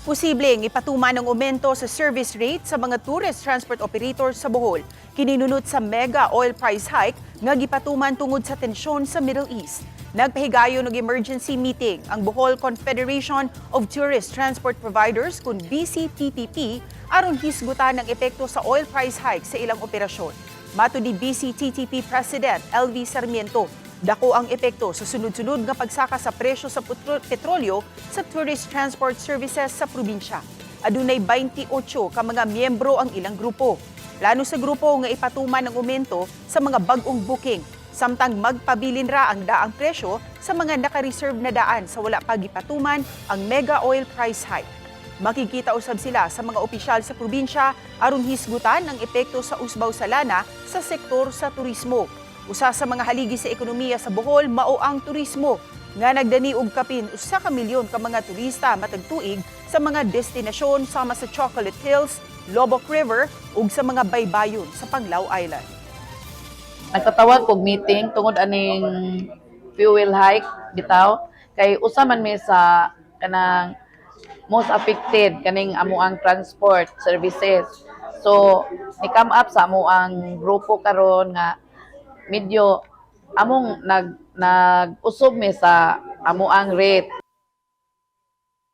Posibleng ipatuman ang aumento sa service rate sa mga tourist transport operators sa Bohol. Kininunot sa mega oil price hike nga gipatuman tungod sa tensyon sa Middle East. Nagpahigayon og emergency meeting ang Bohol Confederation of Tourist Transport Providers kun BCTTP aron hisgutan ang epekto sa oil price hike sa ilang operasyon. Matud ni BCTTP President LV Sarmiento, dako ang epekto sa sunod-sunod nga pagsaka sa presyo sa petrolyo sa tourist transport services sa probinsya. Adunay 28 ka mga miyembro ang ilang grupo. Plano sa grupo nga ipatuman ang aumento sa mga bag-ong booking, samtang magpabilin ra ang daang presyo sa mga naka-reserve na daan sa wala pa gipatuman ang mega oil price hike. Makikita usab sila sa mga opisyal sa probinsya aron hisgutan ang epekto sa usbaw sa lana sa sektor sa turismo. Usa sa mga haligi sa ekonomiya sa Bohol mao ang turismo nga nagdani og kapin 1 ka milyon ka mga turista matag tuig sa mga destinasyon sama sa Chocolate Hills, Loboc River ug sa mga baybayon sa Panglao Island. Nagtatawag kog meeting tungod aning fuel hike bitaw kay usa man mi sa kanang most affected kaning amuang transport services. So ni come up sa amuang grupo karon nga medyo among nag nag-usob mi sa amuang rate.